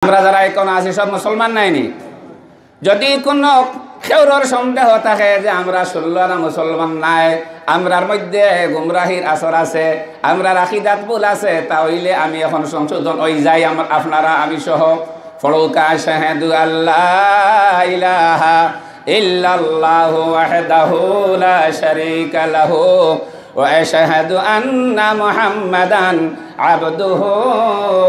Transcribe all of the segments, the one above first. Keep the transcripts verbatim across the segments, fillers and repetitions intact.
আমরা যারা এখন আছি, সব মুসলমান নায়নি? যদি কোনো কেউরর সন্দেহ থাকে যে আমরা ষোলো আনা মুসলমান নায়, আমরার মধ্যে গুমরাহির আসর আছে, আমরার আকিদাত ভুল আছে, তা অইলে আমি এখন সংশোধন অই যাই, আম-, আপনারা আমি সহ। পড়ুকা, আশহাদু আল্লা ইলাহা ইল্লাল্লাহু ওয়াহদাহু লা শারীকা লাহু ওয়া আশহাদু আন্না মুহাম্মাদান আবদুহু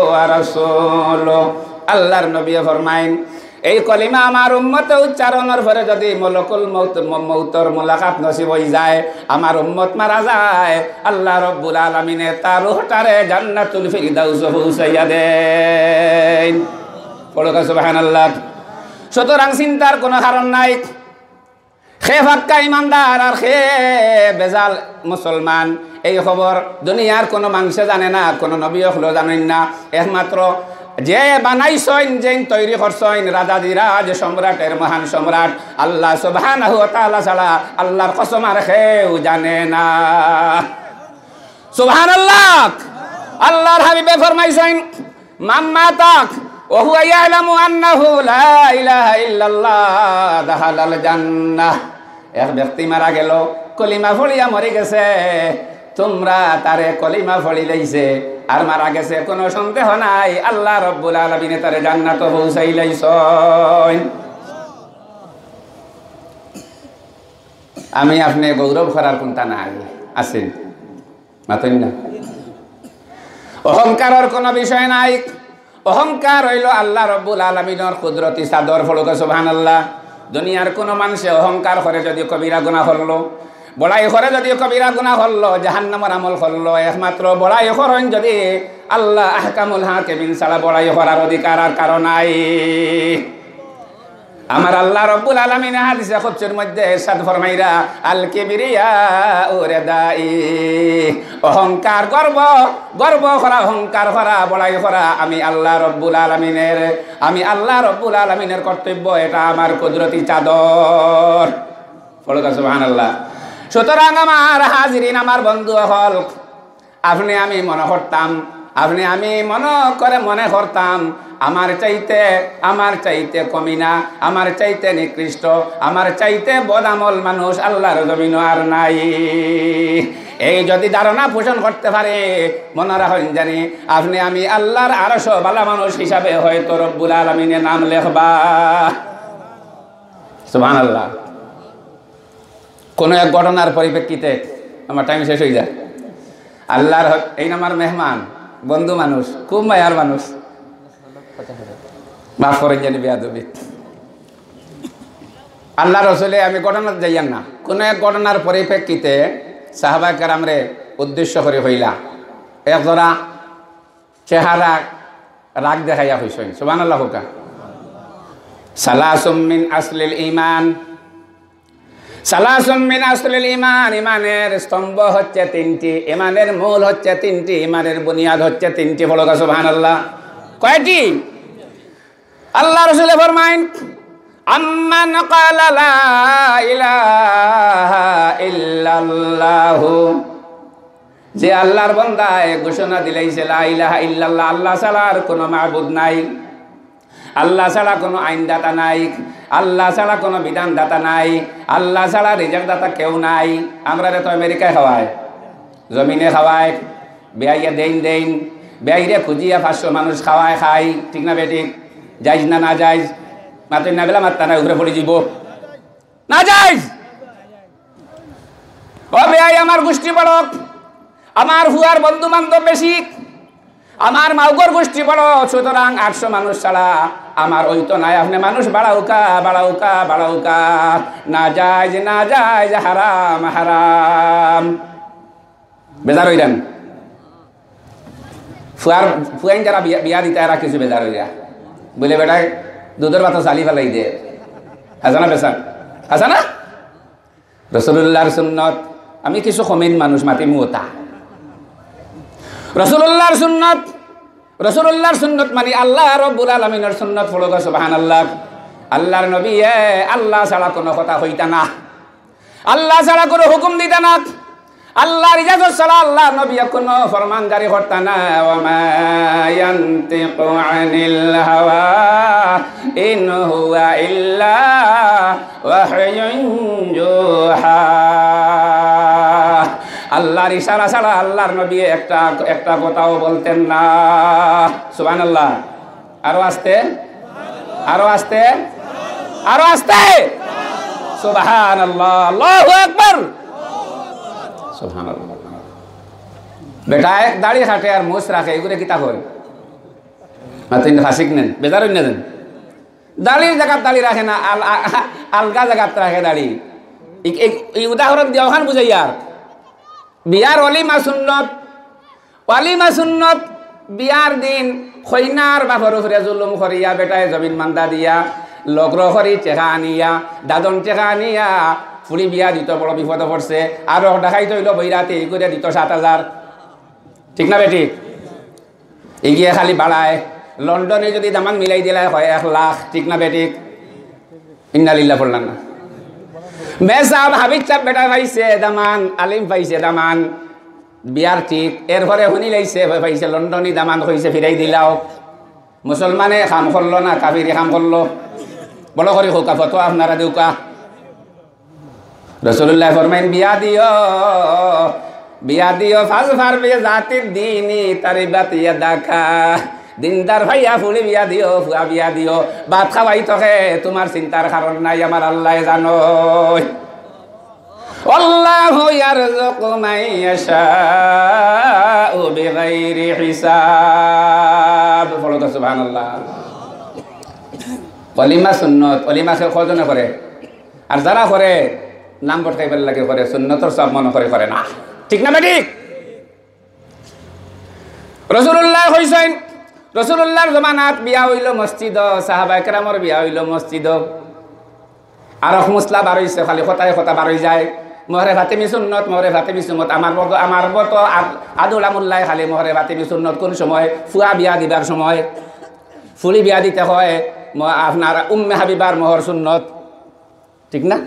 ওয়া রাসূলুহু। আল্লাহর নবী ফরমাইন, এই কলিমা আমার উম্মতে উচ্চারণর পরে যদি মলকুল মউত, ম-, মউতর মুলাকাত নসিব অই যায়, আমার উম্মত মারা যায়, আল্লাহ রব্বুল আলামিনে তার রুহটারে জান্নাতুল ফিরদাউসো পৌঁছাইয়া দেইন। পড়ুকা সুবহানাল্লাহ। সুতরাং চিন্তার কোনো কারণ নাই। কে পাক্কা ইমানদার আর কে বেজাল মুসলমান, এই খবর দুনিয়ার কোনো মানষে জানে না, কোনো নবী অকলেও জানইন না। একমাত্র যে বানাইছইন, যেইন তৈরি করছইন, রাজাধিরাজ সম্রাটের মহান সম্রাট আল্লাহ সুবহানাহু ওয়া তাআলা ছাড়া আল্লাহর কসম আর কেউ জানে না। সুবহানাল্লাহ। আল্লাহর হাবিবে ফরমাইছইন, মান মাতা ওয়া হুয়া ইয়ালামু আন্নাহু লা ইলাহা ইল্লাল্লাহ দাখালাল জান্নাহ। এক ব্যক্তি মারা গেল, কলিমা পড়িয়া মরি গেছে, তোমরা তারে কলিমা পড়িলাইছে আর মারা গেছে, কোনো সন্দেহ নাই, আল্লাহ রব্বুল আলামিনে তারে জান্নাতো পৌঁছাইলাইছইন। আমি আপনে গৌরব করার কুন্তা নাই, আছে? মাতইন না। অহংকারর কোনো বিষয় নাই। অহংকার অইলো আল্লাহ রব্বুল আলামিনর কুদরতি চাদর। পড়ুকা সুবহানাল্লাহ। দুনিয়ার কোনো মানষে অহংকার করে যদি কবিরা গুনাহ করলো, বড়াই করে যদি কবিরা গুনাহ করলো, জাহান্নামর আমল করলো, একমাত্র বড়াই করইন যদি আল্লাহ আহকামুল হাকিমিন ছাড়া বড়াই করার অধিকার আর কারো নাই। আমার আল্লাহ রব্বুল আলামিনে হাদিসে কুদসির মধ্যে ইরশাদ ফরমাইরা, "আল কিবরিয়াউ রিদাই।" অহংকার, গর্ব, গর্ব করা, অহংকার করা, বড়াই করা, আমি আল্লাহ রব্বুল আলামিনের, আমি আল্লাহ রব্বুল আলামিনের কর্তব্য, এটা আমার কুদরতি চাদর। পড়ুকা সুবহানাল্লাহ। সুতরাং আমার হাজিরিন, আমার বন্ধু অকল, আপনে আমি মনো করতাম, আপনে আমি মনো করে মনে করতাম, আমার চাইতে, আমার চাইতে কমি না, আমার চাইতে নিকৃষ্ট, আমার চাইতে বদামল মানুষ আল্লাহর জমিনো আর নাই। এই যদি ধারণা পোষণ করতে পারে, মনো রাখইন জানি, আপনে আমি আল্লাহর আরশো ভালা মানুষ হিসাবে হয়তো রব্বুল আলামিনে নাম লেখবা। সুবহানাল্লাহ। কোনো এক ঘটনার পরিপ্রেক্ষিতে আমার টাইম শেষ অই যায়। আল্লাহর হক, এইন আমার মেহমান, বন্ধু মানুষ, খুব মায়ার মানুষ। মাফ করইন জানি বেয়াদবি। আল্লাহর রসুলে, আমি ঘটনাত যাইয়ার না, কোনো এক ঘটনার পরিপ্রেক্ষিতে সাহাবায়ে কেরামরে উদ্দেশ্য করি কইলা, এক জোড়া চেহারা রাগ দেখাইয়া কইছইন। সুবহানাল্লাহ কউক্কা। সালাসুম মিন আসলিল ঈমান। সালাসুম মিন আসলিল ঈমান, ঈমানের স্তম্ভ হচ্ছে তিনটি, ঈমানের মূল হচ্ছে তিনটি, ঈমানের বুনিয়াদ হচ্ছে তিনটি। পড়ুকা সুবহানাল্লাহ। কয়টি? আল্লাহর রসুলে ফরমাইন, "আম্মান ক্বালা লা ইলাহা ইল্লাল্লাহু।" যে আল্লাহর বন্দায় ঘোষণা দিলাইছে, "লা ইলাহা ইল্লাল্লাহ, আল্লাহ ছাড়া আর কোনো মাবুদ নাই, আল্লাহ ছাড়া কোনো আইনদাতা নাই, আল্লাহ ছাড়া কোনো বিধানদাতা নাই, আল্লাহ ছাড়া রিজিকদাতা কেউ নাই।" আমরারে তো আমেরিকায় খাওয়ায়, জমিনে খাওয়ায়, বেআইয়া দেইন দেইন, বেআইরে খুঁজিয়া পাঁচশো মানুষ খাওয়ায় খাই, ঠিক না বেঠিক? জাইজ না নাজাইজ? মাতইন না, বেলা মাততা না, উপরে পড়ি যিবো। নাজাইজ। ও বেআই, আমার গুষ্টি বড়, আমার ফুয়ার বন্ধু বান্ধব বেশি, আমার মাউগর গুষ্টি বড়, সুতরাং আটশো মানুষ ছাড়া আমার অইতো নায়। আপনে মানুষ বাড়াউক্কা, বাড়াউক্কা, বাড়াউক্কা। নাজাইজ, নাজাইজ, হারাম, হারাম। বেজার অইরা নি? ফুয়ার, ফুয়াইন যারা বিয়া, বিয়া দিতা, এরা কিছু বেজার অইরা। বলে, "বেটায় দুধর বাতা চালি ফালাই দে।" হাছা না বেছা? হাছা না? রসুলুল্লাহর সুন্নত, আমি কিছু কমিন মানুষ মাতিমু অতা। রসুলুল্লাহর সুন্নত, রসুলুল্লাহর সুন্নত মানি আল্লাহ রব্বুল আলামিনর সুন্নত। পড়ুকা সুবহানাল্লাহ। আল্লাহর নবীয়ে আল্লাহ ছাড়া কোনো কথা কইতা না। আল্লাহ ছাড়া কোনো হুকুম দিতা না, আল্লাহর ইজাজত ছাড়া আল্লাহর নবী কুনু ফরমান জারি করতা না। ওয়া মা ইয়ানতিকু আনিল হাওয়া, ইন হুয়া ইল্লা ওয়াহয়ুন ইউহা। আল্লাহর ইশারা ছাড়া আল্লাহর নবী একটা, একটা কথাও বলতেন না। সুবহানাল্লাহ। আরো আস্তে, আরো আস্তে, আরো আস্তে। সুবহানাল্লাহ, আল্লাহু আকবার। সুবহানাল্লাহ। বেটায় দাড়ি কাটে আর মুছ রাখে, ইগুরে কিতা কয়? মাতইন না, ফাসিক নায়নি, বেজার অইন না যেন। দাড়ির জাগাত দাড়ি রাখে না, আল-, আ-, আলগা জাগাত রাখে দাড়ি। ই, ই, ই উদাহরণ দিয়া অখান বুঝাইয়ার। বিয়ার ওয়ালিমা সুন্নত, ওয়ালিমা সুন্নত, বিয়ার দিন কইনার বাপর উপরে জুলুম করিয়া, বেটায় জমিন বান্ধা দিয়া, লগর করি টেকা আনিয়া, দাদন টেকা আনিয়া, ফুড়ি বিয়া দিতো বড় বিপদো পড়ছে। আরো ডাকাইত অইলো বইরাতে, ই করি দিতো সাত হাজার। ঠিক না বেঠিক? ইগিয়ে খালি বাড়ায়। লন্ডনে যুদি দামান মিলাই দিলায় অয় এক লাখ, ঠিক না বেঠিক? ইন্না লিল্লাহ পড়লাম না। মেসাব, হাফিজ সাব বেটা পাইছে দামান, আলিম পাইছে দামান, বিয়ার ঠিক। এরপরে হুনিলাইছে, পাইছে লন্ডনি দামান, কইছে ফিরাই দিলাও। মুসলমানে কাম করলো না, কাফিরে কাম করলো? বড় করি কউক্কা, ফতোয়া আপনারা দেউক্কা। রাসুলুল্লায় ফরমাইন, বিয়া দিও, বিয়া দিও, ফাজফার বিজাতিদ দীনি তারিবাত ইয়াদাকা। দিনদার পাইয়া ফুড়ি বিয়া দিও, ফুয়া বিয়া দিও, ভাত খাওয়াইতো কে, তুমার চিন্তার কারণ নাই, আমার আল্লায় জানইন। ওয়াল্লাহু ইয়ারযুকু মান ইয়াশাউ বিগাইরি হিসাব। পড়ো তো সুবহানাল্লাহ। ওয়ালিমা সুন্নত, ওয়ালিমা কয়জনে করে? আর যারা করে, নাম বটকাইবার লাগি করে, সুন্নতর সব মনো করি করে না। ঠিক না বেঠিক? রাসুলুল্লায় কইছইন, রাসুলুল্লাহর জমানাত বিয়া অইলো মসজিদো, সাহাবায়ে কেরামর বিয়া অইলো মসজিদো। আরক মসলা বারইছে, খালি কথায় কথা বারই যায়। মোহরে ফাতেমি সুন্নত, মোহরে ফাতেমি সুন্নত। আমার মতো, আমার মতো আদ-, আদুলা মোল্লায় খালি মোহরে ফাতেমি সুন্নত কুন সময়? ফুয়া বিয়া দিবার সময়। ফুড়ি বিয়া দিতে অয়, ম-, আপনার উম্মে হাবিবার মোহর সুন্নত। ঠিক না?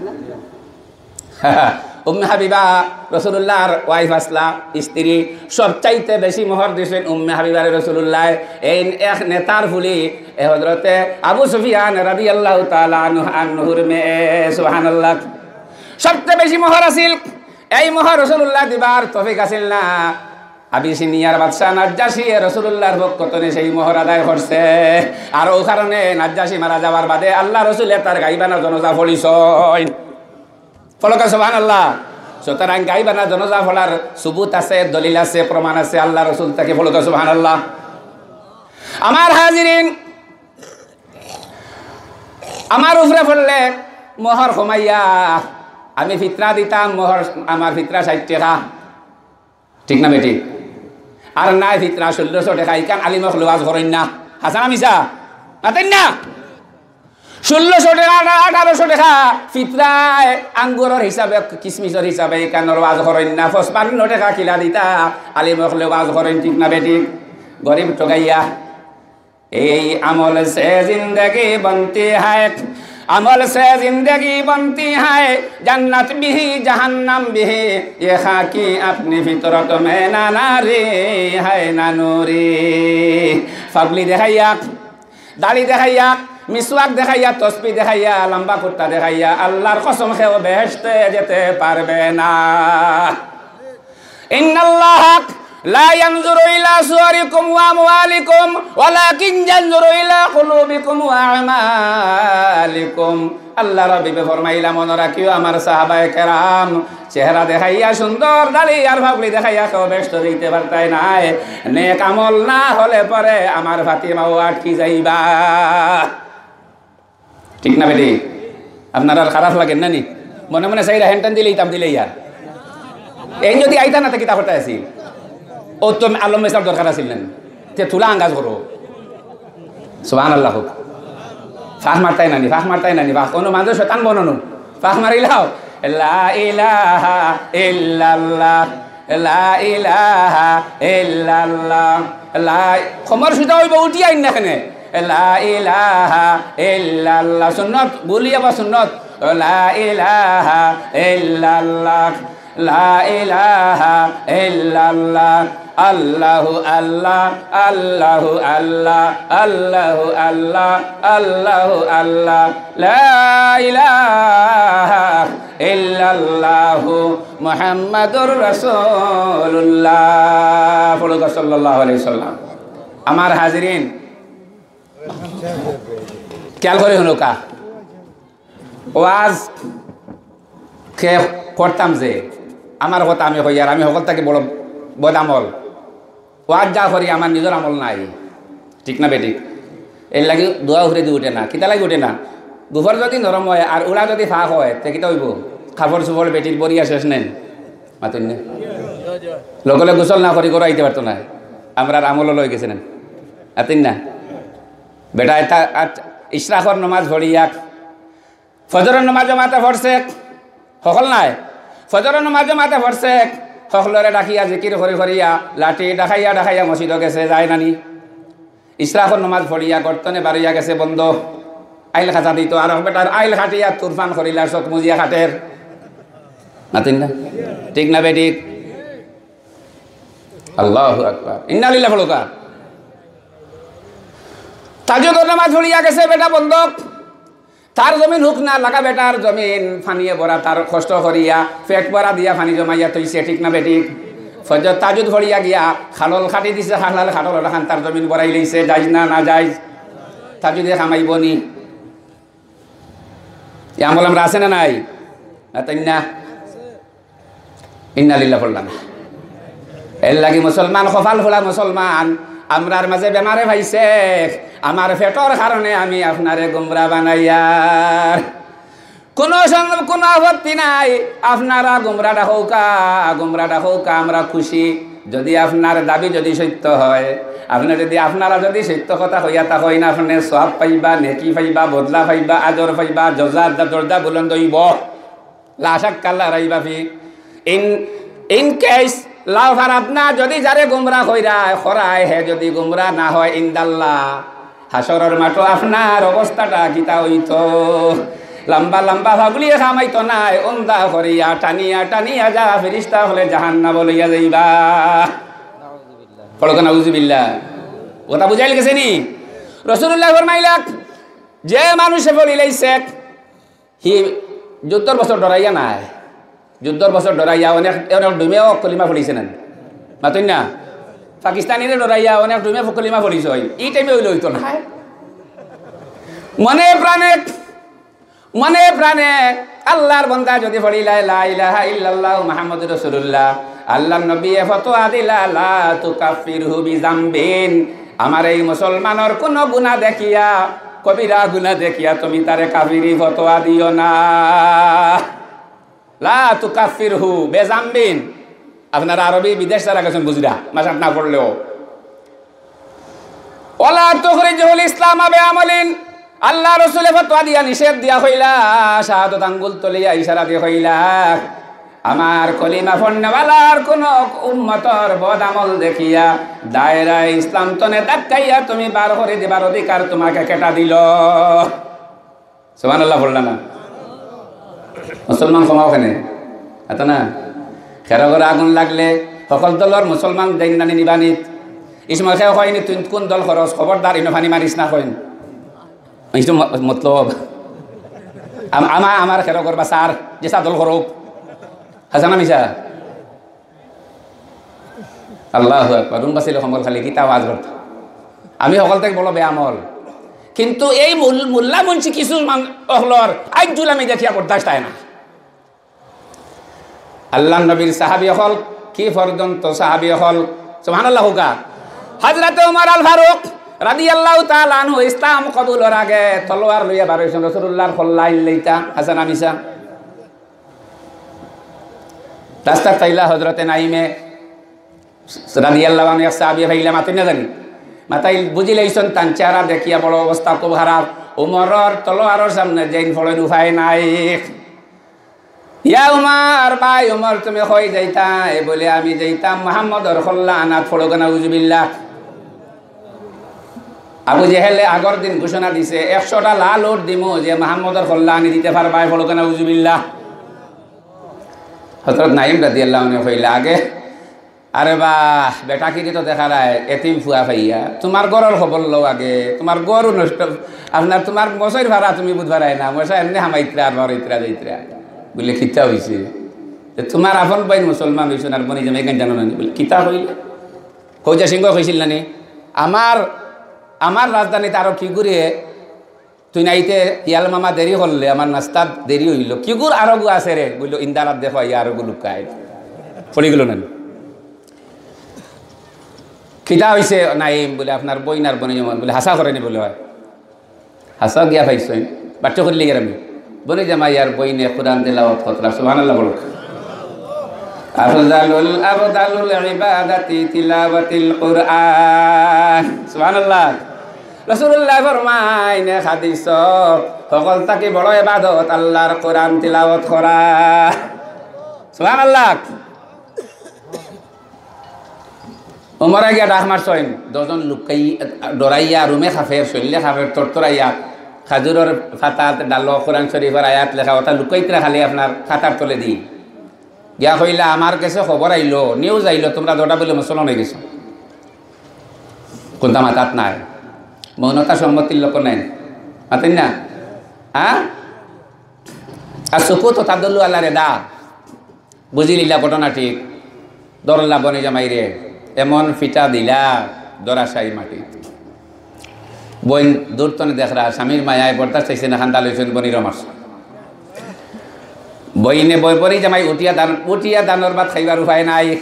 উম্মে হাবিবা রাসুলুল্লাহর wife আছলা, স্ত্রী, সবচাইতে বেশি মোহর দিছইন উম্মে হাবিবারে রাসুলুল্লায়। এইন এক নেতার ফুড়ি, এ হযরতে আবু সুফিয়ান রাদিয়াল্লাহু তাআলা আনহু, আনহুর মেয়ে, সুবহানাল্লাহ। সবচেয়ে বেশি মোহর আছিল, এই মোহর রাসুলুল্লায় দিবার তৌফিক আছিল না। আবিসিনিয়ার বাদশা নাজ্জাশিয়ে রাসুলুল্লাহর পক্ষ তনে সেই মোহর আদায় করছে। আর অউ কারণে নাজ্জাশি মারা যাওয়ার বাদে আল্লার রাসুলে তার গাইবানা জনাজা পড়িছইন। পড়উক্কা সুবহানাল্লাহ। সুতরাং গাইবানা জনাজা পড়ার সুবুত আছে, দলিল আছে, প্রমাণ আছে আল্লার রাসুল থাকি। পড়উক্কা সুবহানাল্লাহ। আমার হাজিরিন, আমার উপরে পড়লে মোহর কমাইয়া আমি ফিতরা দিতাম, মোহর, আমার ফিতরা ষাইট টেকা। ঠিক না বেঠিক? আর নাই ফিতরা ষোল্লশো টেকা, ইখান আলিম অকলে ওয়াজ করইন না। হাছা না মিছা? মাতইন না? ষোল্লশো টেকা, আঠা-, আঠারোশো টেকা ফিতরায় আঙ্গুরর হিসাবে, কিসমিসর হিসাবে ইখানর ওয়াজ করইন না। পঁচপান্ন টেকা কিলা দিতা, আলিম অকলে ওয়াজ করইন, ঠিক না বেঠিক? গরিব ঠগাইয়া। এই আমল সে জিন্দেগি বনতি হ্যায়, আমল সে জিন্দেগি বনতি হ্যায়, জন্নত ভি জাহান্নাম ভি, ইয়ে খাকি আপনি ফিতরত মে না নারি হ্যায় না নুরি। পাগড়ি দেখাইয়া, দাড়ি দেখাইয়া, মিসওয়াক দেখাইয়া, তসবি দেখাইয়া, লম্বা কুর্তা দেখাইয়া, আল্লার কসম, কেউ বেহেশতে যেতে পারবে না। ইন্নাল্লাহা লা ইয়ানজুরু ইলা সুওয়ারিকুম ওয়া আমওয়ালিকুম, ওয়ালাকিন ইয়ানজুরু ইলা কুলুবিকুম ওয়া আমালিকুম। আল্লার হাবিবে ফরমাইলা, মনো রাখিও আমার সাহাবায়ে কেরাম, চেহারা দেখাইয়া সুন্দর দাড়ি আর পাগড়ি দেখাইয়া কেউ বেহেশতো যাইতে পারতায় নায়। নেক আমল না হলে পরে আমার ফাতিমাও আটকি যাইবা। ঠিক না বেঠিক? আপনারার খারাপ লাগের না নি? মনে মনে চাইরা হেনটেন দিলে ইতাম দিলে ইয়ার। এইন যুদি আইতা না তে কিতা করতায় আছিল? অউ তো আলম মেসাব দরকার আছিল না নি? তে তুলা আঙ্গাজ করো। সুবহানাল্লাহ কউক। ফাঁক মারতায় না নি, ফাঁক মারতায় না নি, ফাঁক। কুনু মানুষ শয়তান বনো নু। ফাঁক মারিলাও। লা ইলাহা ইল্লাল্লাহ। লা ইলাহা ইল্লাল্লাহ। লা, কমর সুজা অইবো, উঠি আইন না কেনে। লা ইলাহা ইল্লাল্লাহ। সুন্নত, গুলি আবার সুন্নত। লা ইলাহা ইল্লাল্লাহ। لا إله إلا الله، الله الله، الله الله، الله الله، الله الله، لا إله إلا الله، محمد رسول الله। পড়ুক্কা সাল্লাল্লাহু আলাইহি ওয়াসাল্লাম। আমার হাজিরিন, খেয়াল করি হুনুক্কা। ওয়াজ কে করতাম যে, আমার কথা আমি কই, আর আমি হকল থাকি বড় বদামল। ওয়াজ যা করি, আমার নিজর আমল নাই, ঠিক না বেঠিক? এর লাগি দোয়া উফরেদি উঠে না। কিতা লাগি উঠে না? গুফর যদি নরম অয় আর উড়া যদি ফাঁক অয়, তে কিতা অইবো? কাপড় চুপড় বেটির বরিয়া শেষ নেন। মাতইন না? লগে লগে গোসল না করি ঘরো আইতে পারতো না। আমরার আমলও লই গেছে না। মাতইন না? বেটা, এটা আজ ইশরাকর নমাজ পড়িয়া ফজরর নমাজ জমাতে পড়ছে, হকল নায়। ফজরর নমাজ জমাতে পড়ছে, হকলরে ডাকিয়া জিকির করি করিয়া, লাঠি ডাকাইয়া ডাকাইয়া মসজিদো গেছে, যায় না নি? ইশরাকর নমাজ পড়িয়া গর্তনে বারইয়া গেছে বন্দ। আইল খাতা দিত, আর এক বেটার আইল খাটিয়া তুরফান করিলা, চোখ মুজিয়া খাটের। মাতইন না? ঠিক না বেঠিক? আল্লাহু আকবার। ইন্না লিল্লাহ পড়ুক্কা। তাহাজ্জুদর নমাজ পড়িয়া গেছে বেটা বন্দ। তার জমিন হুক না লাগা বেটার জমিন, পানিয়ে ভরা, তার কষ্ট করিয়া, পেট ভরা দিয়া পানি জমাইয়া থইছে, ঠিক না বেঠিক? ফজর তাহাজ্জুদ পড়িয়া গিয়া খালল খাটি দিছে, খালল খাটল ওখান তার জমিন ভরাই লইছে, জাইজ না নাজাইজ? তাহাজ্জুদে কামাইবো নি? ই আমল আমরার আছে না নাই? মাতইন না? ইন্না লিল্লাহ পড়লা না। এর লাগি মুসলমান, কপাল ফুলা মুসলমান, আমরার মাঝে বেমারে পাইছে, আমার পেটর কারণে আমি আপনারে গুমরা বানাইয়ার। কোনো সম-, কোনো আপত্তি নাই, আপনারা গুমরা ডাকউক্কা, গুমরা ডাকউক্কা, আমরা খুশি। যদি আপনার দাবি যদি সত্য হয়, আপনি যদি, আপনারা যদি সত্য কথা কইয়া থাকইন, আপনি সওয়াব পাইবা, নেকি পাইবা, বদলা পাইবা, আজর পাইবা, জজা দরজা বুলন্দ অইবো। লা শাক্কা লা রাইবা ফি। In, in case, লাফারাত না, যদি যারে গুমরা কইরা, করায়, হে যদি গুমরা না হয়, ইনদাল্লাহ, হাশরর মাঠো আপনার অবস্থাটা কিতা অইতো? লম্বা লম্বা ফাগুলিয়ে কামাইতো নায়, উন্দা করিয়া টানিয়া টানিয়া যা ফিরিস্তা অকলে জাহান্নামো লইয়া যাইবা। পড়ুক্কা নাউজুবিল্লাহ। কথা বুঝাইল গেছে নি? রাসূলুল্লাহ ফরমাইলা, যে মানুষে পড়িলাইছে, হি যুদ্ধর বছর ডরাইয়া নায়। যুদ্ধর বছর ডরাইয়া অনেক, অনেক ডুমেও কলিমা পড়িছে না। মাতইন না? পাকিস্তানিরে ডরাইয়া অনেক ডুমে কলিমা পড়িছে। ই টাইমে অইলে অইতো নায়। মনে প্রাণে, মনে প্রাণে আল্লাহর বন্দা যদি পড়িলায় লা ইলাহা ইল্লাল্লাহু মুহাম্মাদুর রাসূলুল্লাহ, আল্লাহর নবীয়ে ফতোয়া দিলা, লা তুকাফিরহু বিজামবিন, আমার এই মুসলমানর কোনো গুনাহ দেখিয়া, কবিরা গুনাহ দেখিয়া তুমি তারে কাফিরি ফতোয়া দিও না। লা তুকাফিরহু বিজামবিন। আপনারা আরবি বিদেশ যারা গেছেন বুঝরা, মাসাত না পড়লেও। ওয়ালা তুখরিজহুল ইসলামা বিআমালিন। আল্লাহ রসুলে ফতোয়া দিয়া নিষেধ দিয়া কইলা, শাহাদত আঙ্গুল তুলিয়া ইশারা দিয়া কইলা, আমার কলিমা পড়নেওয়ালার কোন উম্মতর বদ আমল দেখিয়া দায়রা ইসলাম তনে ধাক্কাইয়া তুমি বার করি দিবার অধিকার তোমাকে কেটা দিল। সুবহানাল্লাহ পড়লা না? মুসলমান কমাও কেনে? এত না? খেরো ঘরো আগুন লাগলে হকল দলর মুসলমান দেইন নানি নিবানিত। ই সময় কেউ কয়নি, "তুই কোন দল করস? খবরদার, ইনো পানি মারিস না," কইন। ইটো ম-, মতলব। আম-, আমা-, আমার খেরো ঘর বা স্যার, যে স্যার দল করুক। হাছা না মিছা? আল্লাহু আকবার। রুম বাসিলে কম্বল খালি কিতা ওয়াজ করতা। আমি হকল থাকি বড় বেআমল। কিন্তু এই মুল-, মোল্লা মুন্সি কিছু মান-, অকলর আইজুল আমি দেখিয়া বরদাস্ত অয় না। আল্লাহর নবীর সাহাবী অকল, কি পর্যন্ত সাহাবী অকল, সুবহানাল্লাহ কউক্কা। হযরতে উমর আল ফারুক রাদিয়াল্লাহু তাআলা আনহু ইসলাম কবুলর আগে তলোয়ার লইয়া বার অইছইন, রাসূলুল্লাহর কল্লা আইন লইতা, হাছা না মিছা? রাস্তাত পাইলা হযরতে নাইমে রাদিয়াল্লাহু আনহু এক সাহাবী পাইলা, মাতইন না জানি। মাতাইল বুঝিলাইছইন তান চেহারা দেখিয়া বড় অবস্থা খুব খারাপ। উমরর তলোয়ারর সামনে যেইন পড়ইন উপায় নাই। ইয়া উমর, ভাই উমর, তুমি কই যাইতায়? বলে, আমি যাইতাম মুহাম্মদর কল্লা আনাত, পড়ুক্কা নাউজুবিল্লাহ। আবু জেহেলে আগর দিন ঘোষণা দিছে, একশোটা লাল উট দিমু, যে মুহাম্মদর কল্লা আনি দিতে পারবায়, পড়ুক্কা নাউজুবিল্লাহ। হযরত নাঈম রাদিয়াল্লাহু আনহু কইলা, "আগে, আরে বাহ, বেটাকিরি তো দেখা যায়, এতিম ফুয়া পাইয়া, তুমার ঘরর খবর লও আগে, তুমার ঘরও নষ্ট, আপনার, তুমার মশাইর ভাড়া তুমি বুধ ভাড়ায় না, মশা এমনে হামাইত্রা আর বারইত্রা যাইত্রা।" বলে, "কিতা অইছে?" যে, "তুমার আপন ভাই মুসলমান অইছইন আর বনি জামাই কেন জানো না নি?" বলে, "কিতা কইলে?" খোজা সিংহ কইছিল না নি, "আমার, আমার রাজধানীত আরো কি ঘুরে তুই নাইতে, হিয়াল মামা দেরি করলে, আমার নাস্তাত দেরি অইল। কিগুর আরোগু আছে রে?" বলল, "ইন্দারাত দেখো, ইয়া আরোগু লুকায়।" পড়ি গেল না নি? "কিতা অইছে নাইম?" বলে, "আপনার বইন আর বনি জামাই।" বলে, "হাছা করে নি?" বলে, "অয়।" হাছা গিয়া পাইছইন। বাচ্চা করলে গেরামি। বনি জামাই আর বইনে কোরআন তেলাওয়াত করতরা। সুবহানাল্লাহ বলো। আফজালুল, আফজালুল ইবাদাতি তিলাওয়াতিল কুরআন। সুবহানাল্লাহ। রাসূলুল্লাহ ফরমাইন, হাদিস, হকল থাকি বড় ইবাদত আল্লাহর কোরআন তিলাওয়াত করা। সুবহানাল্লাহ। ওমরে গিয়া ডাক মারছইন, দশজন লুকাই, ডরাইয়া রুমে কাফের, শইল্লে কাফের, তরতরাইয়া, খাজুরর পাতাত ডালো কোরআন শরীফর আয়াত লেখা, ওটা লুকাইত্রা খালি আপনার খাতার তলে দি। গিয়া কইলা, "আমার গেছে খবর আইলো, নিউজ আইলো, তুমরা দুইটা বলে মুসলমান অইগেছো।" কুন্তা মাতাত নাই। মৌনতা সম্মতির লক্ষণ নাই। মাতেন না? হ্যাঁ? আর সুকুতু তাদুল্লু আলা রেদা। বুঝিলিলা ঘটনা ঠিক। ধরলা বনি জামাইরে, এমন ফিটা দিলা, ধরাশায়ী মাটি। বইন দূর তনে দেখরা, স্বামীর মায়ায় বরদাস্ত অইছে না, কান্দা লইছইন, বনিরে মারছে। বইনে বই-, বনি জামাই উঠিয়া দান, উঠিয়া দানর ভাত খাইবার উপায় নাই।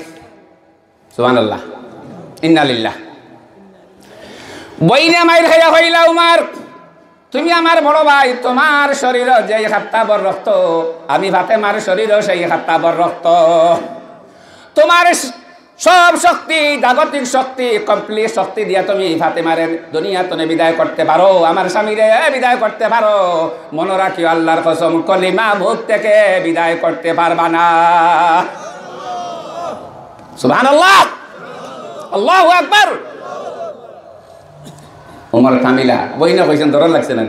সুবহানাল্লাহ। ইন্না লিল্লাহ। বইনে মাইর খাইয়া কইলা, "উমর, তুমি আমার বড় ভাই, তুমার শরীরো যেই খাত্তা ভর রক্ত, আমি ফাতেমার শরীরো সেই খাত্তা ভর রক্ত। তুমার স-, সব শক্তি, জাগতিক শক্তি, complete শক্তি দিয়া তুমি ফাতেমারে দুনিয়া তনে বিদায় করতে পারো, আমার স্বামীরে বিদায় করতে পারো। মনো রাখিও, আল্লাহর কসম, কলিমা মুখ থেকে বিদায় করতে পারবা না।" সুবহানাল্লাহ। আল্লাহু আকবার। ওমর থামিলা, বইনে কইছইন, "ডর লাগছে না?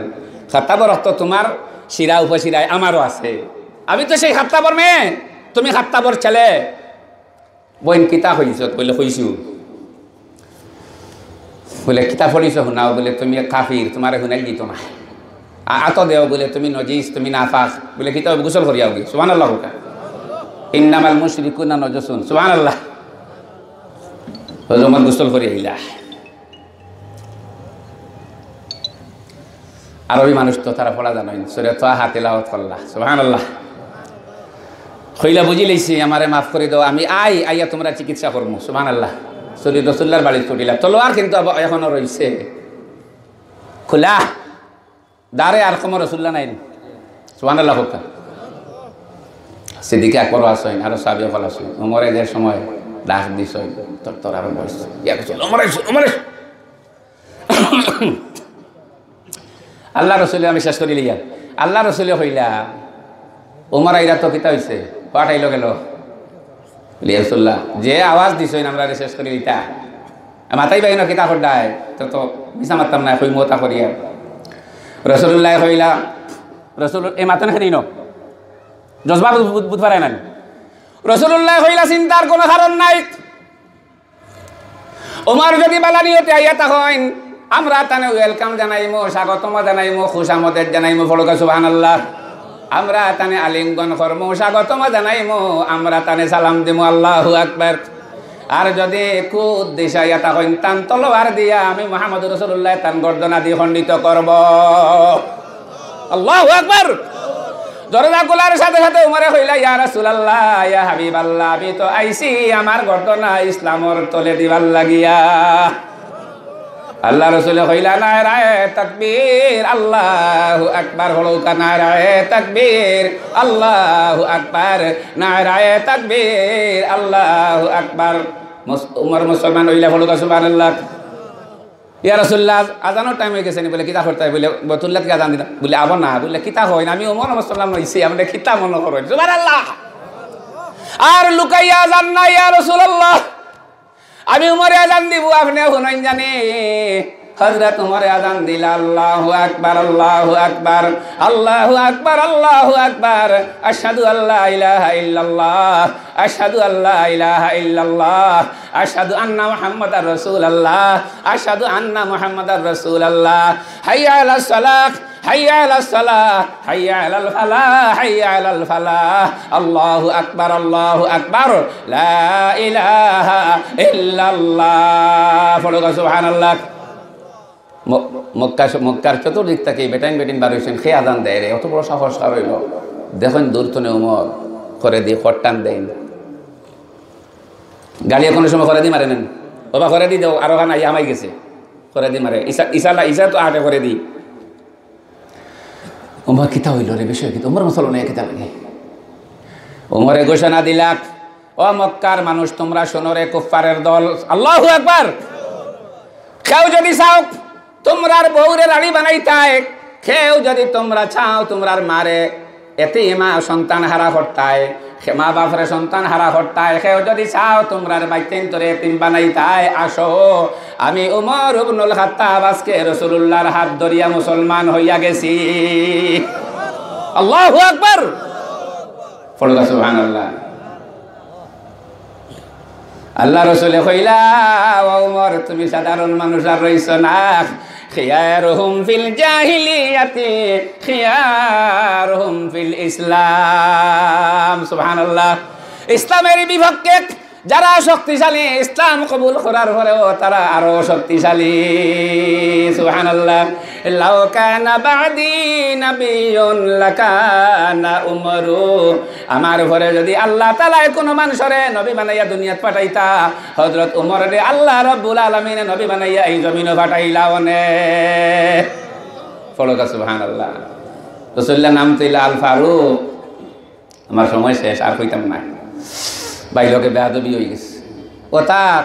খাত্তাবর রক্ত তুমার শিরা উপশিরায় আমারও আছে। আমি তো সেই খাত্তাবর মেয়ে, তুমি খাত্তাবর ছেলে।" বইন, "কিতা কইছো?" বলে, "কইছু।" বলে, "কিতা পড়িছো হুনাও।" বলে, "তুমি কাফির, তুমারে হুনাইল দিত না।" আ-, আতো দেও বলে, "তুমি নজিস, তুমি নাপাক।" বলে, "কিতা গোসল করিয়া আউগি।" সুবহানাল্লাহ কউক্কা। "ইন্নামাল মুশরিকুনা নাজাসুন।" সুবহানাল্লাহ। হযরত ওমর গোসল করিয়া আইলা। আরবি মানুষ তো তারা পড়া জানইন। সূরা তাহা তিলাওয়াত করলা। সুবহানাল্লাহ। কইলা, "বুঝিলাইছি, আমারে মাফ করি দেও, আমি আই, আইয়া তুমরার চিকিৎসা করমু।" সুবহানাল্লাহ। সরি, রাসুলুল্লাহর বাড়িত ছুটিলা। তলোয়ার কিন্তু আবার এখনো রইছে। খোলা। দারে আরকামো রাসুলুল্লাহ নাইন। সুবহানাল্লাহ কউক্কা। সিদ্দিকে আকবরও আছইন, আরো সাহাবী অকল আছইন। ওমরে যে সময় ডাক দিছইন, তোর, তোর আবার বয়স। ইয়া রাসুল, ওমর আইছইন, ওমর আইছইন। আল্লাহ রাসুলে আমি শেষ করিলিয়ার। আল্লাহ রাসুলে কইলা, "ওমর আইরা তো কিতা অইছে? পাঠাইলো গেল।" বলে, "ইয়া রাসুলুল্লাহ, যে আওয়াজ দিছইন আমরারে শেষ করিলিতা।" মাতাই বাইন কিতা করডায়, তো, তো মিছা মাততাম না, কইমু তা করিয়া। রাসুলুল্লাহ কইলা, রাসুল, এই মাতন খেদিন, জজবা বুধ, বুধ, বুধ পারে না। রাসুলুল্লাহ কইলা, "চিন্তার কোনো কারণ নাই।" ওমর যদি বালা নিয়তে আইয়া থাকইন, আমরা তানে welcome জানাইমু, স্বাগতম জানাইমু, খুশামদেদ জানাইমু, পড়ুক্কা সুবহানাল্লাহ। আমরা তানে আলিঙ্গন করমু, স্বাগতম জানাইমু, আমরা তানে সালাম দিমু, আল্লাহু আকবার। আর যদি কুদ্দিশা আইয়া থাকইন, তান তলোয়ার দিয়া আমি মুহাম্মদ রাসুলুল্লাহ তান গর্দনাদি খণ্ডিত করব। আল্লাহু আকবার। দরজা খোলার সাথে সাথে উমরে কইলা, "ইয়া রাসুলাল্লাহ, ইয়া হাবিবাল্লাহ, আমি তো আইছি আমার গর্দনা ইসলামর তলে দিবার লাগিয়া।" আল্লাহ রাসুলে কইলা, "নারায়ে তাকবীর, আল্লাহু আকবার, পড়ুক্কা নারায়ে তাকবীর, আল্লাহু আকবার, নারায়ে তাকবীর, আল্লাহু আকবার।" মুস-, উমর মুসলমান অইলা, পড়ুক্কা সুবহানাল্লাহ। "ইয়া রাসুলুল্লাহ, আজানর time অইগেছে নি?" বলে, "কিতা করতায়?" বলে, "বতুল্লাত গিয়া আজান দিতাম।" বলে, "আবো না।" বলে, "কিতা কইন? আমি উমর মুসলমান অইছি, আপনে কিতা মনো করইন?" সুবহানাল্লাহ। আর লুকাইয়া আজান না, ইয়া রাসুলাল্লাহ। আমি উমরে আজান দিমু, আপনে হুনইন জানি। হযরত উমরে আজান দিলা, "আল্লাহু আকবার, আল্লাহু আকবার, আল্লাহু আকবার, আল্লাহু আকবার। আশহাদু আল্লা ইলাহা ইল্লাল্লাহ, আশহাদু আল্লা ইলাহা ইল্লাল্লাহ, আশহাদু আন্না মুহাম্মাদার রাসূলুল্লাহ, আশহাদু আন্না মুহাম্মাদার রাসূলুল্লাহ। হাইয়া আলাস সালাহ, হাইয়া আলাস সালাহ, হাইয়া আলাল ফালাহ, হাইয়া আলাল ফালাহ। আল্লাহু আকবার, আল্লাহু আকবার, লা ইলাহা ইল্লাল্লাহ।" পড়ো গো সুবহানাল্লাহ। ম-, মক্কা, মক্কার চতুর্দিক থাকি বেটাইন বেটিন বার অইছইন, কে আজান দেয় রে, অত বড় সাহস কার অইলো? দেখইন দূর থনে উমর, করে দি খট্টান দেইন। গালিয়ে কুনু সময় করে দি মারে না নি? ওবা করে দি দেও, আরো খান আইয়া হামাই গেছে, করে দি মারে। ইসা, ইসা লা-, ইসা তো আটে করে দি। উমর, কিতা অইলো রে, বিষয় কিতা? উমর মুসলমান কিতা লাগে? উমরে ঘোষণা দিলাক, "ও মক্কার মানুষ, তুমরা শুনো রে, কুফফারের দল।" আল্লাহু আকবার। কেউ যদি চাও তুমরার বউরে রানী বানাইতায়, কেউ যদি তুমরা চাও তুমরার মারে এতিমা সন্তান হারা করতায়, খে-, মা বাপরে সন্তান হারা করতায়, কেউ যদি চাও তুমরার বাইচ্চাইন্তরে এতিম বানাইতায়, আসো, আমি উমর ইবনুল খাত্তাব আজকে রাসূলুল্লাহর হাত ধরিয়া মুসলমান হইয়া গেছি। আল্লাহু আকবার। পড়ো সুবহানাল্লাহ। আল্লাহ রসুলে কইলা, "ও উমর, তুমি সাধারণ মানুষ আর রইছো না। খিয়ারুহুম ফিল জাহিলিয়াতি, খিয়ারুহুম ফিল ইসলাম।" সুবহানাল্লাহ। ইসলামের বিপক্ষে যারা শক্তিশালী, ইসলাম কবুল করার পরেও তারা আরো শক্তিশালী। সুবহানাল্লাহ। "লাউ কানা বাদি নাবিয়ুন লাকানা উমরু।" আমার পরে যদি আল্লাহ তাআলায় কুনু মানুষরে নবী বানাইয়া দুনিয়াত পাঠাইতা, হযরত উমররে আল্লাহ রাব্বুল আলামিনে নবী বানাইয়া এই জমিনো পাঠাইলা অনে। পড়ো গো সুবহানাল্লাহ। রাসূলুল্লাহর নাম তো অইলা আল ফারুক। আমার সময় শেষ, আর কইতাম না। ভাই লোকে বেয়াদবি অই গেছে। ও তা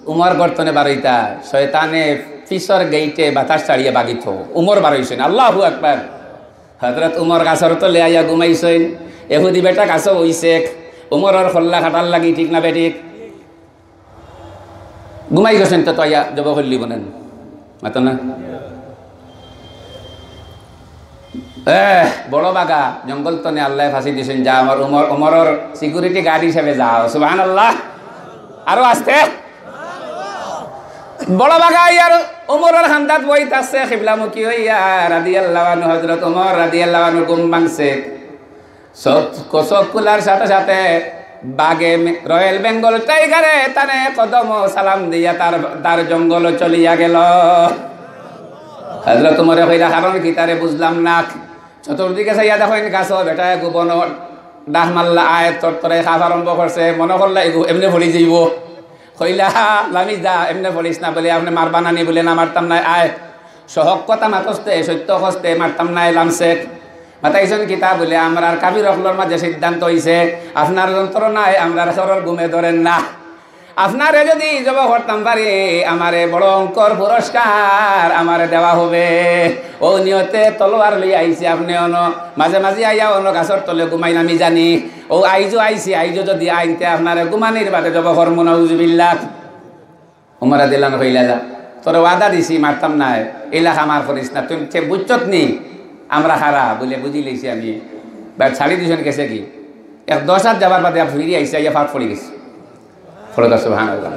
উমর গর্ত থনে বারইতা, শয়তানে পিছর গেইটে বাতাস ছাড়িয়া বাগিত। উমর বারইছইন, আল্লাহু আকবার। হযরত উমর গাছর তলে আইয়া ঘুমাইছইন। এহুদি বেটা গাছো বইছে, উমরর কল্লা কাটার লাগি, ঠিক না বেঠিক? ঘুমাই গেছইন তো, তো আইয়া জব করলি বলেন, মাতো না? এহ, বড় বাগা, জঙ্গল থনে আল্লায় ফাঁসি দিছইন, যা আমার উমর, উমরর security guard হিসাবে যাও। সুবহানাল্লাহ। আরো আস্তে। বড় বাগা ইয়ার উমরর কান্দাত বইত আছে, কিবলামুখী অইয়া, রাদিয়াল্লাহু আনহু, হযরত উমর রাদিয়াল্লাহু আনহু ঘুম ভাঙছে। চোখ, চোখ খুলার সাথে সাথে বাঘে মে-, Royal Bengal tiger-এ তানে কদম সালাম দিয়া তার, তার জঙ্গলো চলিয়া গেল। হযরত উমরে কইরা, "কারণ কিতা রে, বুঝলাম না।" চতুর্দিকে চাইয়া দেখইন, গাছো বেটায় গুবনো ডাক মারলা, আয়, তরতরে খাপ আরম্ভ করছে, মনো করলা এগু এমনে পড়ি যাইবো। কইলা, "লামি যা, এমনে পড়িস না," বলে, "আপনে মারবা না নি?" বলে, "না, মারতাম নায়, আয়।" সহক কথা মাতস্তে, সত্য কস্তে, মারতাম নায়, লামছে। মাতাইছইন কিতা? বলে, "আমরার কাফির অকলর মাঝে সিদ্ধান্ত অইছে, আপনার যন্ত্রণায় আমরার শরর ঘুমে ধরের না। আপনারে যদি জব করতাম পারি, আমারে বড় অঙ্কর পুরস্কার আমারে দেওয়া হবে। ও নিয়তে তলোয়ার লইয়া আইছি, আপনে অনো মাঝে মাঝে আইয়া অনো গাছর তলে ঘুমাইন, আমি জানি। ও আইজও আইছি, আইজও যদি আইন তে আপনারে ঘুমানির বাদে জব করমু, নাউজুবিল্লাহ।" উমর রাদিয়াল্লাহু আনহু কইলা, "যা, তোরে ওয়াদা দিছি, মারতাম নায়, ইলা কাম আর করিস না, তুই তে বুঝছত নি আমরা কারা?" বলে, "বুঝি লইছি আমি।" বাট ছাড়ি দিছইন, গেছে কি, এক দশ হাত যাবার বাদে আবার ফিরি আইছে, আইয়া ফাঁক পড়ি গেছে। পড়ো সুবহানাল্লাহ।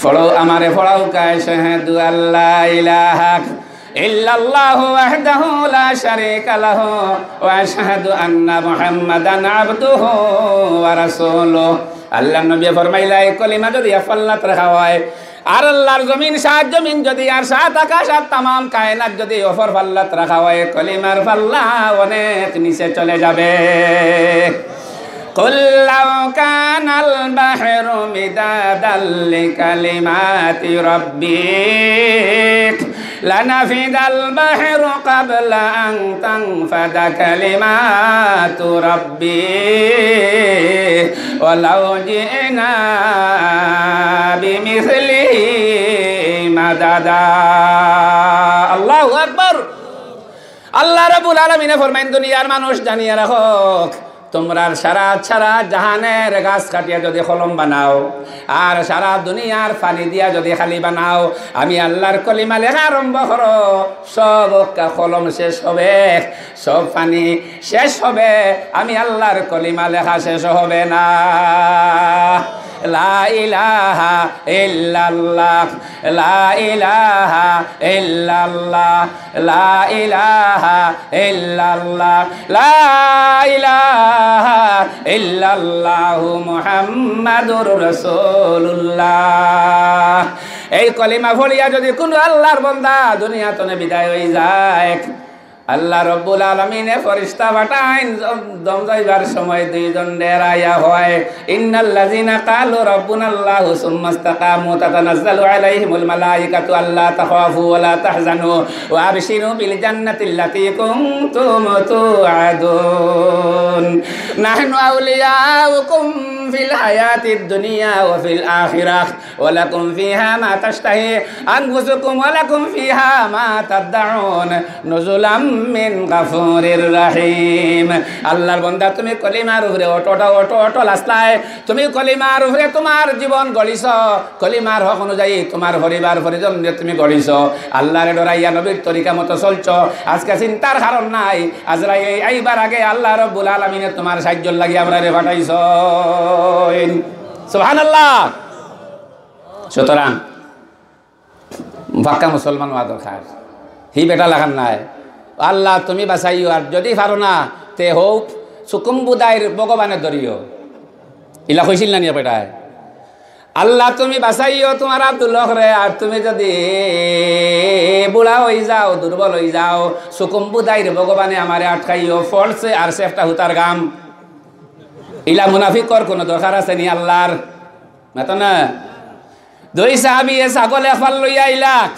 পড়ো, আমারে পড়াও কা, আশহাদু আল্লা ইলাহা ইল্লাল্লাহু ওয়াহদাহু লা শারীকা লাহু ওয়া আশহাদু আন্না মুহাম্মাদান আবদুহু ওয়া রাসূলুহু। আল্লাহর নবী ফরমাইলা, এই কলিমা যদি এক পাল্লাত রাখা হয়, আর আল্লাহর জমিন, সাত জমিন যদি, আর সাত আকাশ, আর তামাম কায়নাত যদি অপর পাল্লাত রাখা হয়, কলিমার পাল্লা অনেক নিচে চলে যাবে। قل لو كان البحر مدادا لكلمات ربي لنفد البحر قبل أن تنفد كلمات ربي ولو جئنا بمثله مددا। আল্লাহু আকবার। আল্লাহ রাব্বুল আলামিনে ফরমাইন, দুনিয়ার মানুষ জানিয়া রাখো, তুমরার সারা, সারা জাহানের গাছ কাটিয়া যুদি কলম বানাও, আর সারা দুনিয়ার পানি দিয়া যুদি খালি বানাও, আমি আল্লার কলিমা লেখা আরম্ভ করো, সব কলম শেষ হবে, সব পানি শেষ হবে, আমি আল্লার কলিমা লেখা শেষ হবে না। লা ইলাহা ইল্লাল্লাহ, লা ইলাহা ইল্লাল্লাহ, লা ইলাহা ইল্লাল্লাহ, লা ইলাহা ইল্লাল্লাহু মুহাম্মাদুর রাসূলুল্লাহ। এই কলিমা পড়িয়া যুদি কুনু আল্লার বন্দা দুনিয়া তনে বিদায় অইযায়, আল্লাহ রব্বুল আলামিনে ফিরিস্তা পাঠাইন, দম যাইবার সময় দুইজন ডেরাইয়া কয়, ইন্নাল্লাযিনা ক্বালু রাব্বুনাল্লাহু সুম্মাস্তাকামু তাতানাজ্জালু আলাইহিমুল মালাইকাতু আল্লা তাখাফু ওয়া লা তাহজানু ওয়া আবশিরু বিল জান্নাতিল্লাতী কুনতুম তুআদুন। নাহনু আউলিয়াউকুম ফিল হায়াতিদ দুনিয়া ওয়া ফিল আখিরাহ। ওয়ালাকুম ফিহা মা তাশতাহি আনফুসুকুম ওয়ালাকুম ফিহা মা তাদ্দাউন নুজুলাম মিন গাফুরির রাহিম। আল্লার বন্দা, তুমি কলিমার উপরে অটল, অটল, অটল আছলায়। তুমি কলিমার উপরে তুমার জীবন গড়িছো, কলিমার হক অনুযায়ী তুমার পরিবার পরিজন তুমি গড়িছো, আল্লারে ডরাইয়া নবীর তরিকা মতো চলছো। আজকে চিন্তার কারণ নাই, আজরাইল আইবার আগে আল্লাহ রব্বুল আলামিনে তুমার সাহায্যর লাগি আমরারে পাঠাইছইন। সুবহানাল্লাহ। সুতরাং পাক্কা মুসলমান অওয়া দরকার। হি বেটা লাখান নায়, আল্লাহ তুমি বাঁচাইও, আর যুদি পারো না, তে হউক সুকুম্বুদাইর ভগবানে ধরিও। ইলা কইছিল না নি বেটায়? আল্লাহ তুমি বাঁচাইও তুমার আব্দুল হকরে, আর তুমি যুদি বুড়া অইযাও, দুর্বল অইযাও, সুকুম্বুদাইর ভগবানে আমারে আটকাইও, ফলছে আর সেফটা হুতার গাম। ইলা মুনাফিকর কুনু দরকার আছে নি আল্লার? মাতো না। দুই সাহাবিয়ে ছাগল এক ফাল লইয়া আইলাক।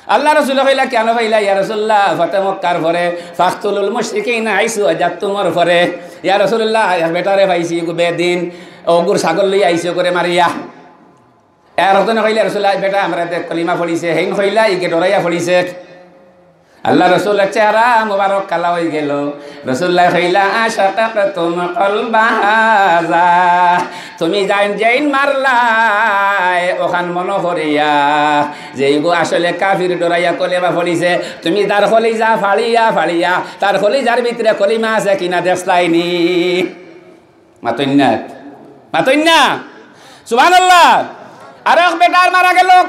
আল্লার রসুলে কইলা, "কিয়ানো পাইলা ইয়া রাসুলুল্লাহ?" ফতে মক্কার পরে, "ফাকতুলুল মুশরিকিনা হাইসু ওয়াজাদতুমুর" পরে, "ইয়া রাসুলুল্লাহ, এক বেটারে পাইছি, ইগু বেদিন, অগুর ছাগল লইয়া আইছে, অগুরে মারিয়া।" আর একজনে কইলা, "রাসুলুল্লাহ, বেটা আমরার দে কলিমা পড়িছে।" হেইন কইলা, "ইগে ডরাইয়া পড়িছে।" আল্লার রসুলর চেহারা মুবারক কালা অইগেলো। রাসুলুল্লায় কইলা, "আশাকাকতুম কলবা হাযা।" তুমি যাইন যেইন মারলায়, অখান মনো করিয়া, যে ইগু আসলে কাফির, ডরাইয়া কলিমা পড়িছে, তুমি তার কলিজা ফাড়িয়া ফাড়িয়া, তার কলিজার ভিতরে কলিমা আছে কিনা দেখছলায় নি? মাতইন না, মাতইন না। সুবহানাল্লাহ। আরক বেটার মারা গেলো।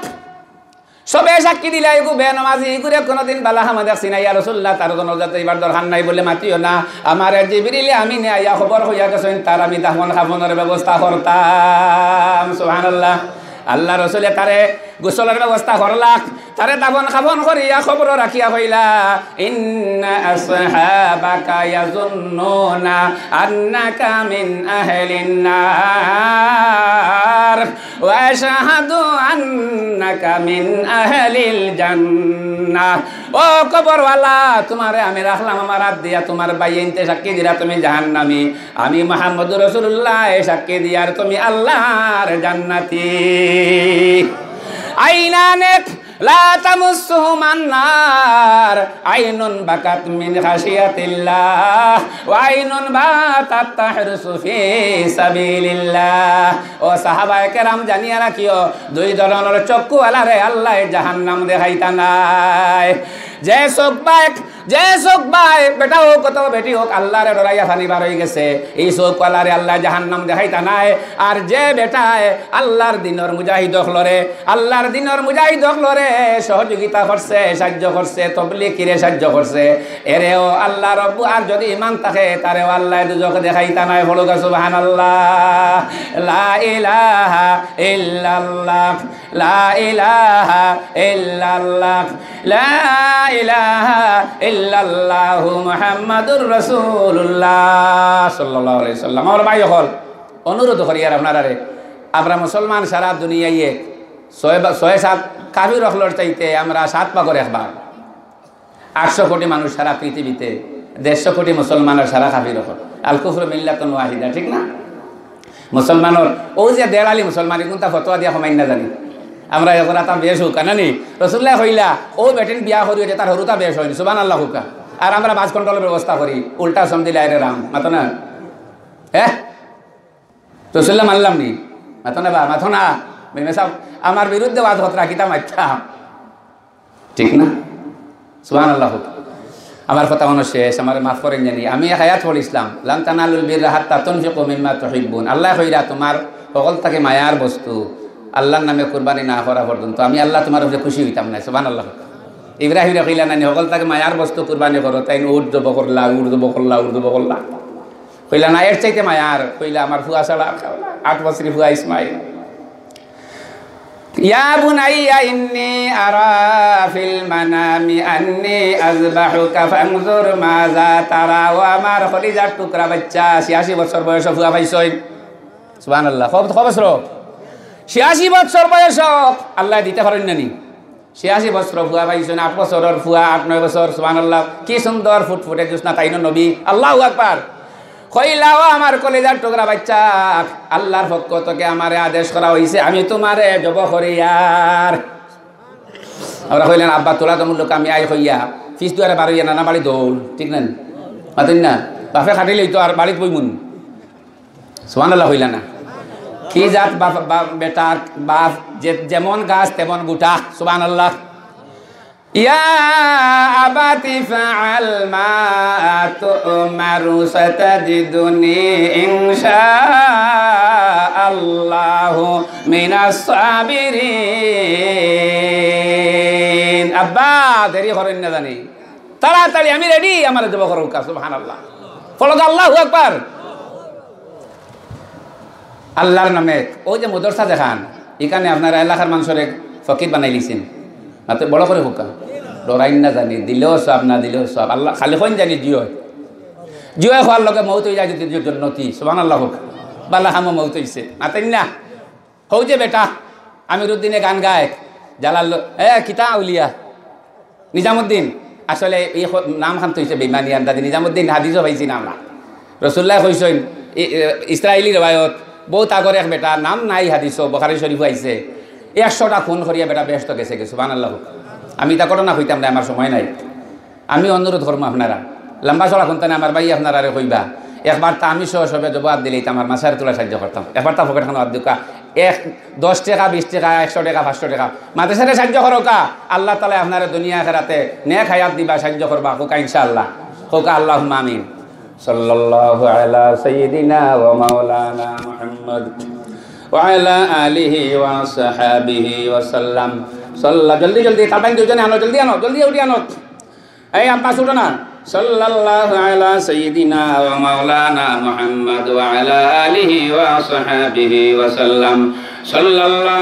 সবে সাক্ষী দিলা, "ইগু বেনমাজি, ইগুরে কুনুদিন বালা কামো দেখছি না, ইয়া রাসুলুল্লাহ, তার জানাজাত অইবার দরকার নাই বলে মাতিও না। আমারে জিবরিলে আমিনে আইয়া খবর কইয়া গেছইন, তার আমি দাফন কাফনর ব্যবস্থা করতাম।" সুবহানাল্লাহ। আল্লার রসুলে তারে গোসলর ব্যবস্থা করলাক, তারে দাফন কাফন করিয়া কবরো রাখিয়া কইলা, "ইন্না আসহাবাকা ইয়াজুন্নুনা আন্নাকা মিন আহলিন নার।" ওয়া আশহাদু আন্নাকা মিন আহলিল জান্নাহ। ও কবরওয়ালা, তুমারে আমি রাখলাম আমার আত দিয়া, তুমার ভাইয়াইন্তে সাক্ষী দিরা তুমি জাহান্নামী। আমি মুহাম্মদুর রাসুলুল্লায় সাক্ষী দিয়ার তুমি আল্লার জান্নাতি। আইনানে লা তামাসসুহুমান নার, আইনুন বাকাত মিন খাশিয়াতিল্লাহ, ওয়া আইনুন বাতাত তাহরুসু ফি সাবিলিল্লাহ। ও সাহাবায়ে কেরাম, জানিয়া রাখিও, দুই ধরনর চক্ষুআলারে আল্লায় জাহান্নাম দেখাইতা নায়। যে চউখ বায়, যে চউখ বায়, বেটা অউক অথবা বেটি অউক, আল্লারে ডরাইয়া পানি বার অইগেছে, ই চউখআলারে আল্লায় জাহান্নাম দেখাইতা নায়। আর যে বেটায় আল্লার দিনর মুজাহিদ অকলরে, আল্লার দিনর মুজাহিদ অকলরে সহযোগিতা করছে, সাইয্য করছে, তবলিগিরে সাইয্য করছে, এরেও আল্লা রব্বু, আর যুদি ইমান থাকে, তারেও আল্লায় দুজখ দেখাইতা নায়। পড়ুক্কা সুবহানাল্লাহ। লা ইলাহা ইল্লাল্লাহ, লা ইলাহা ইল্লাল্লাহ, লা ইলাহা ইল্লাল্লাহু মুহাম্মাদুর রাসূলুল্লাহ সাল্লাল্লাহু আলাইহি ওয়াসাল্লাম। আমার ভাই অকল, অনুরোধ করি আর আপনারারে, আমরা মুসলমান সারা দুনিয়ায় এক, ছয় বা-, ছয় সাত কাফির অকলর চাইতে আমরা সাত ভাগর এক ভাগ। আটশো কোটি মানুষ সারা পৃথিবীতে, দেড়শো কোটি মুসলমান আর সারা কাফির অকল। আল কুফরু মিল্লাতুন ওয়াহিদা, ঠিক না? মুসলমানর, অউ যে দেড় আলি মুসলমান, ইগুনতা ফতোয়া দিয়া কমাইন না জানি। আমরা এখন আতাম বেশ অউক্কা, না নি? রসুলুল্লায় কইলা, অউ বেটিন বিয়া করিও যে তার হুরুতা বেশ অইন, সুবহানাল্লাহ কউক্কা। আর আমরা বাস কন্ট্রোলর ব্যবস্থা করি, উল্টা সমঝিলে আইরে রাম, মাতো না? হ্যাঁ, রসুল্লাহ মানলাম নি? মাতো না বা, মাতো না। মেমে সাহেব, আমার বিরুদ্ধে ওয়াজ কররা, কিতা মাততাম? ঠিক না? সুবহানাল্লাহ। আমার কথা মনো শেষ, আমারে মাফ করইন জানি। আমি এক আয়াত পড়ছিলাম, "লান তানালুল বিররা হাত্তা তুনফিকু মিম্মা তুহিব্বুন।" আল্লায় কইরা, "তুমার হকল থাকি মায়ার বস্তু আল্লার নামে কুরবানি না করা পর্যন্ত আমি আল্লাহ তুমার উপরে খুশি অইতাম নায়।" সুবহানাল্লাহ। ইব্রাহিমরে কইলা না নি, "হকল থাকি মায়ার বস্তু কুরবানি করো।" তাইন উট জবো করলা, উট জবো করলা, উট জবো করলা। কইলা না, "এর চাইতে মায়ার।" কইলা, "আমার ফুয়া ছাড়া আর কেউ না।" আট বছরি ফুয়া ইসমাইল। ইয়া বুনাইয়া ইন্নী আরা ফিল মানামি আন্নী আযবাহুকা ফানজুর মাযা তারা। ও আমার কলিজার টুকরা বাইচ্চা, ছিয়াশি বছর বয়সো ফুয়া পাইছইন। সুবহানাল্লাহ। কত, কত বছর? ছিয়াশি বছর বয়সো। আল্লায় দিতা পারইন না নি? ছিয়াশি বছর ফুয়া পাইছইন, আট বছরর ফুয়া, আট নয় বছর, সুবহানাল্লাহ। কি সুন্দর ফুটফুটে জোছনা, তাইনও নবী। আল্লাহু আকবার। কইলা, "ও আমার কলিজার টুকরা বাইচ্চা, আল্লার পক্ষ থাকি আমারে আদেশ করা অইছে, আমি তুমারে জবো করিয়ার।" আমরা কইলাম, "আব্বা, তোরা তো মূল্য আমি আই কইয়া, ফিস দুয়ারে বারইয়া নানা বাড়ি দৌড়", ঠিক না? মাতইন না? বাপে খাটিলেই তো আর বাড়িত বইমুন। সুবহানাল্লাহ কইলা না? কি জাত বাপ, বাপ, বেটার বাপ, যে, যেমন গাছ তেমন গুটা। সুবহানাল্লাহ। ইয়া আবাতি ফাআল মা তু'মারু সাতাজিদুনি ইনশাআল্লাহু মিনাস সাবিরিন। আব্বা, দেরি করইন না জানি, তাড়াতাড়ি আমি রেডি, আমারে জবো করউক্কা। সুবহানাল্লাহ। পড়উক্কা আল্লাহু আকবার। আল্লার নামে, অউ যে মাদ্রাসা যেখান, ইখানে আপনারা এলাকার মানষরে ফকির বানাইলিছইন। মাতে বড় করি কউক্কা। ডরাইন না জানি, দিলেও সওয়াব, না দিলেও সওয়াব। আল্লাহ খালি কইন জানি, জি অয়। জি অয় কওয়ার লগে মউত অইযায় যদি জন্নতি। সুবহানাল্লাহ কউক্কা। বালা কামো মউত অইছে। মাতইন না? অউ যে বেটা, আমিরুদ্দিনে গান গায়, জালাল, এ, কিতা আউলিয়া? নিজামুদ্দিন, আসলে ই খ-, নাম খান তো অইছে বেইমানি আন্দাজি। নিজামুদ্দিন হাদিসও পাইছি না আমরা। রসুল্লায় কইছইন, ই, এ, ইসরাইলি রেওয়ায়ত, বউত আগর এক বেটা, নাম নাই হাদিসও, বুখারী শরীফও আইছে, একশোটা খুন করিয়া বেটা বেহেস্তো গেছেগি, সুবহানাল্লাহ। আমি ইতা ঘটনা কইতাম না, আমার সময় নাই। আমি অনুরোধ করমু আপনারা, লম্বা চড়া কুন্তা নায়, আমার ভাই আপনারারে কইবা, একবার তা আমি সহ সবে জবো আত দিলে ইতা আমার মাথার তুলা সাইয্য করতাম। একবার তা পকেট খানো আত দিউক্কা, এক, দশ টেকা, বিশ টেকা, একশো টেকা, পাঁচশো টেকা, মাদ্রাসারে সাইয্য করউক্কা। আল্লাহ তাআলায় আপনারে দুনিয়া আখেরাতে নেক হায়াত দিবা, সাইয্য করবা, কউক্কা ইনশাআল্লাহ, কউক্কা আল্লাহুম্মা আমিন। সাল্লাল্লাহু আলা সাইয়্যিদিনা ওয়া মাওলানা মুহাম্মদ ওয়া আলা আলিহি ওয়া সাহাবিহি ওয়া সাল্লাম। সাল্লা-, জলদি, জলদি, তাড়াতাড়ি দুইজনে আনো, জলদি আনো, জলদি উঠি আনো। এই আব্বাস, উঠো না। সাল্লাল্লাহু আলা সাইয়্যিদিনা ওয়া মাওলানা মুহাম্মদ ওয়া আলা আলিহি ওয়া সাহাবিহি ওয়া সাল্লাম। সাল্লাল্লাহু